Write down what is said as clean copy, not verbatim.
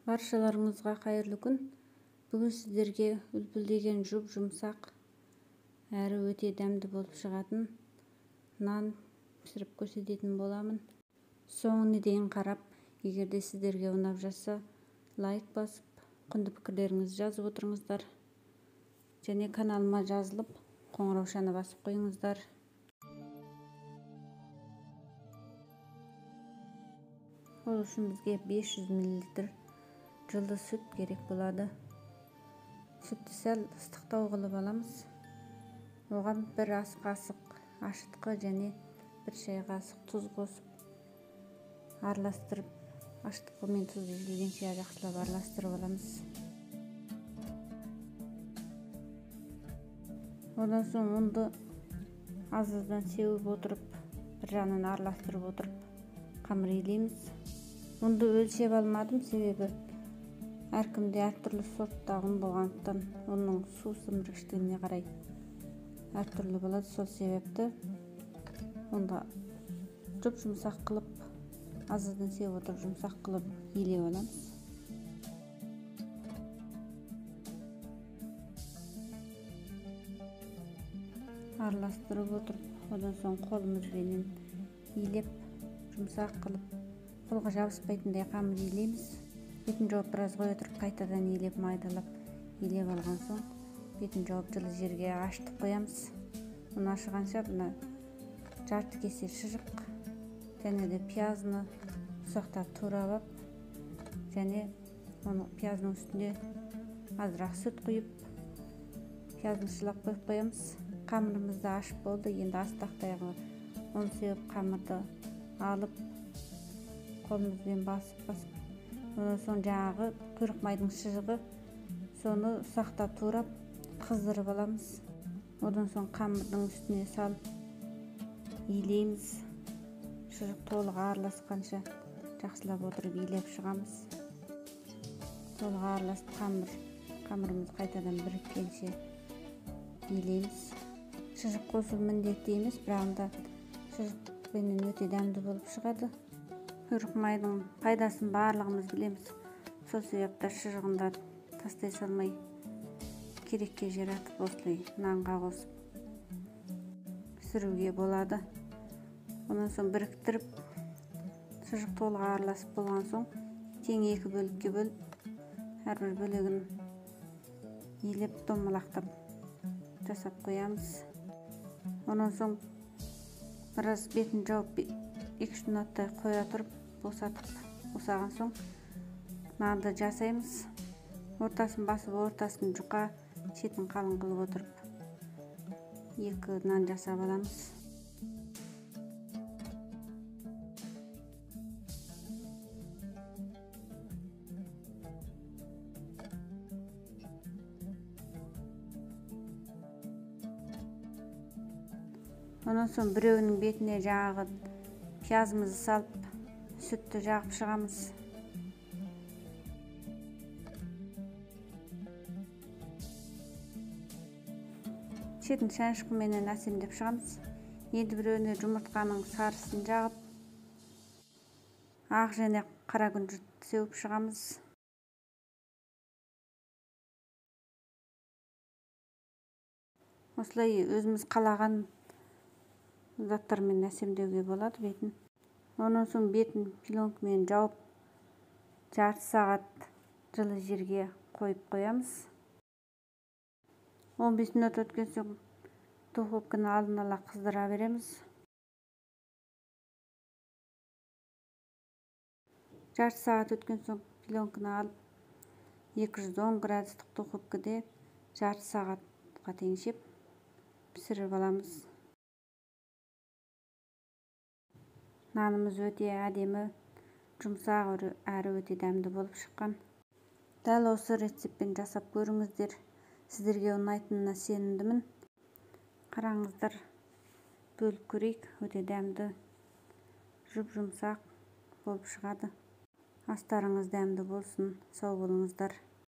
Баршаларыңызға қайырлы күн. Бүгін сіздерге үлпілдеген жұп-жұмсақ әрі өте дәмді болып шығатын нан пісіріп көрсететін боламын. Соңына дейін қарап, егер де сіздерге ұнап жатса, лайк басып, құнды пікірлеріңізді жазып отырыңыздар. Және каналыма жазылып, қоңыраушаны басып қойыңыздар. Ол үшін бізге 500 мл жылы сүт керек болады. Сүтті сәл ыстықтау қылып аламыз. Оған бір ас қасық ашытқы және бір шай қасық тұз қосып араластырып, ашытқы мен тұзды езілгенше жақсылап араластырып аламыз. Одан соң ұнды аз-аздан сеуіп отырып, бір жағынан араластырып отырып қамыр илейміз. Ұнды өлшеп алмадым, себебі әркімде әртүрлі сорттағы ұн болғандықтан ұнның су сіміргіштігіне қарай әртүрлі болады. Сол себепті ұнды жұп-жұмсақ қылып, аз-аздан сеуіп отырып жұмсақ қылып илеп аламыз. Араластырып отырып, одан соң қолымызбенен илеп, жұмсақ қылып, қолға жабыспайтындай қамыр илейміз. Бетін жауып біраз қоя отырып, қайтадан илеп, майдалап илеп алған соң бетін жауып жылы жерге ашытып қоямыз. Оны ашығанша мына жарты кесе шыжық және де пиязны ұсақтап турап алып, және оны пияздың үстіне азырақ сүт құйып, пиязын шылап қойып қоямыз. Қамырымызды ашып болды. Енді ас тақтайға ұн сеуіп, қамырды алып, қолымызбен басып-басып, одан соң жаңағы құйрық майдың шыжығы, соны ұсақтап турап, қыздырып аламыз. Одан соң қамырдың үстіне салып илейміз. Шыжық толық араласқанша жақсылап отырып илеп шығамыз. Толық араласып, қамырымыз қайтадан біріккенше илейміз. Шыжық қосу міндетті емес, бірақ та шыжықпенен өте дәмді болып шығады. Құйрық майдың пайдасын барлығымыз білеміз. Сол себепті шыжығын да тастай салмай керекке жаратып, осылай нанға қосып пісіруге болады. Онан соң біріктіріп, шыжық толық араласып болған соң тең екі бөлікке бөліп, әрбір бөлігін илеп домалақтап жасап қоямыз. Онан соң біраз бетін жауып 2-3 минуттай қоя тұрып, босатып, босаған соң нанды жасаймыз. Ортасын басып, ортасын жұқа, шетін қалың қылып отырып, 2 нан жасап аламыз. Онан соң біреуінің бетіне жаңағы пиязымызды салып, сүтті жағып шығамыз. Шетін шанышқыменен әсемдеп шығамыз. Енді біреуіне жұмыртқаның сарысын жағып, ақ және қара күнжіт сеуіп шығамыз. Осылай өзіміз қалаған заттармен әсемдеуге болады бетін. Онан соң бетін пленкамен жауып, жарты сағат жылы жерге қойып қоямыз. 15 минут өткен соң духовканы алдын ала қыздыра береміз. Жарты сағат өткен соң пленканы алып, 210 градустық духовкада жарты сағатқа теңшеп пісіріп аламыз. Нанымыз өте әдемі, жұмсақ әрі өте дәмді болып шыққан. Дәл осы рецептпен жасап көріңіздер. Сіздерге ұнайтынына сенімдімін. Қараңыздар, бөліп көрейік. Өте дәмді, жұп-жұмсақ болып шығады. Астарыңыз дәмді болсын. Сау болыңыздар.